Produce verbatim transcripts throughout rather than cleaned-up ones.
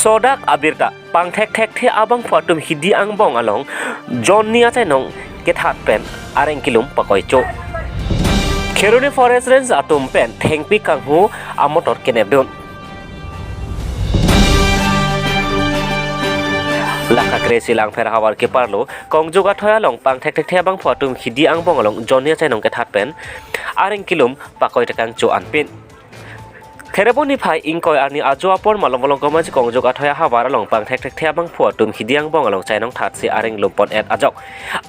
Sodak abirta pangthek thekthe abangphu atum hidi angbong along Johnny achainong kethat pen areng kelum pakoicho. Kheroni Forest Range atum pen thengpi kanghu amotor kenepdun. Laka kre-isi Langpher havar keparlo Kongjok Athoi along pangthek thekthe abangphu atum hidi angbong along Johnny achainong kethat pen areng kelum pakoi tekangcho anpin. Therepo niphai ingkoi arni ajo apor malom Volongkom Aji Kongjok Athoi ahavar along pangthek thekthe abangphu atum hidi angbong along chainong thatsi areng lum pon-et ajok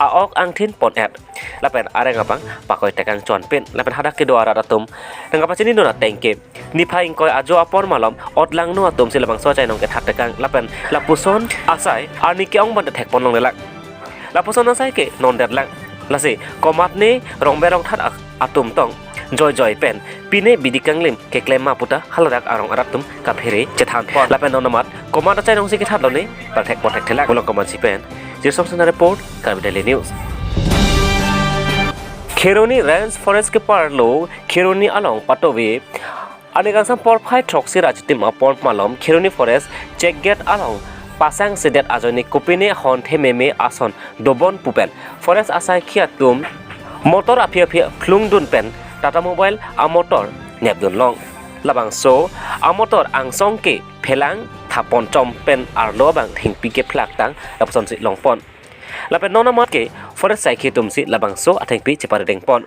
a-ok angthin pon-et lapen areng abang pakoi tekangcho anpin lapen hadak kedo arat atum nangkapachinidun ateng ke niphai ingkoi ajo apor malom otlangno atumsi labangso achainong kethat tekang lapen lapuson asai arni ke-ong bang thekpon longlelang. Lapuson asai ke non detlang. Lasi komatne rongbe rongthat a- atum tong joijoi pen pine bidi kanglim keklem ma puta haladak arong arat atum kaphere chethan pon. Lapen non amat komat achainongsi kethatlo ne pangthek pon thekthelang. Volongkom Aji pen Jirsong Sena report, Karbi Daily News. Kheroni Range Forest keparlo Kheroni along patovi arni kangsam porphai throksi ra chitim apor malom Kheroni Forest check gate along pasangsedet ajoine kopine honthe meme ason dobon pu pen forest asaikhi atum motor aphi aphi phlungdun pen Tata Mobile amotor nepdun long. Labangso amotor angsong ke phelang thapon chom pen arlo abang thengpi kephlak tang lapusonsi longpon. Lapen non amat ke forest saikhi atumsi labangso athengpi cheparideng pon.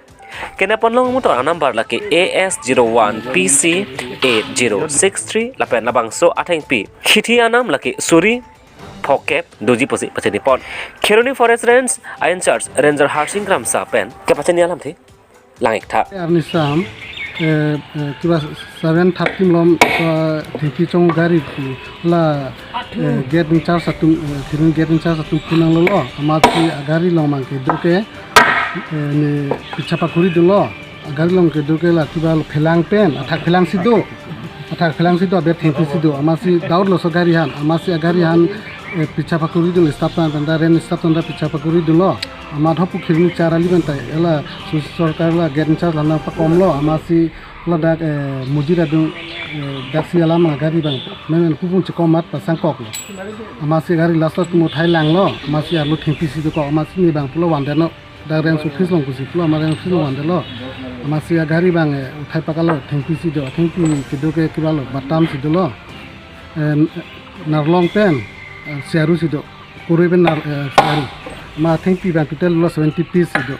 Kenepon long amotor anumber lake A S zero one P C eight zero six three lapen labangso athengpi khithi anam lake suri phokep doji pusi pachini pon. Kheroni Forest Range a-in-charge Ranger Harsing Kramsa pen kepachini alamthe lang-iktha. Arni sam, eh, eh, kiba seven thirty malom, eh, thengpi chong gari, eh, la, eh, gate in-charge atum, eh, Kheroni gate in-charge atum phone nanglolo, amatsi agari along abang kedo ke, eh, ne pichapakuri dunlo, agari along kedo ke la kibalo phelang pen, athak phelangsi do, athak phelangsi do, aber thengpisi do, amatsi doubt lo laso gari aphan, amatsi agari aphan, eh, pichapakuri dun staff aphan, tanda range staff aphan pichapakuri dunlo. Amat hopu Kheroni char ali pen ta, ela susi sorkar la gate in-charge la nangpakomlo, amatsi ladak, eh, mujira dung, eh, daksi alam agari abang, men men kupung chekom amat pasangkoklo. Amatsi gari last last mo thai langlo, amatsi arlo thengpisi dokok, amatsi ne abang pulo vandetlo, dak range office along pusi pulo, amat range office along vandetlo. Amatsi agari abang, eh, uthai pakalo, thengpisi do, thengpi kedo ke kibalo, batam si dolo. Eh, Narlong pen, eh, Siaru si do. Kurui pen nar, eh, Siaru. Amat thengpi abang total lo seventy piece si do.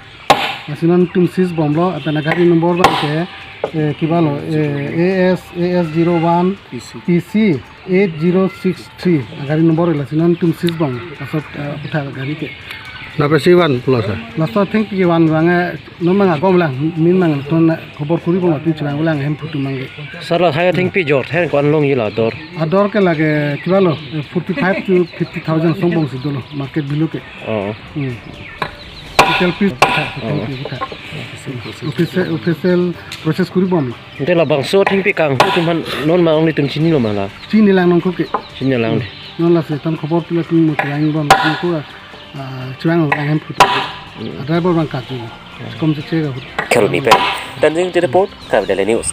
Lasi non itum seize bomlo, lapen agari number abang ke, eh, kibalo, eh, A S, A S zero one P C eight zero six three. Agari number lasi non itum seize bom. Laso, eh, aputhak agari ke. Lapen si van pulo sir? Laso thengpi van abang, eh, non abang agom lang, min abang ton khobor kuri bom, atum chirang lang hemphu atum abang ke. Sir, la hai thengpi jor theng ko-an longji la dor? Ador ke lake kibalo, eh, forty-five to fifty thousand songbomsi dolo, market value ke. Oh. Hmm. Total piece, Oh. Official, official process kuri bom. Ante labangso thengpi kanghu atum aphan non ma ong nelitum chinilo ma la? Chinilang nangkok ke. Chinilang de. Non lasi tam khobor pilo tum mo chirang bom nangkok, ah, chirang lang hemphu atum. Hmm. Ah, driver abang kaju. Kom se chega hut. Kheroni pen Tanjung T report, Karbi Daily News.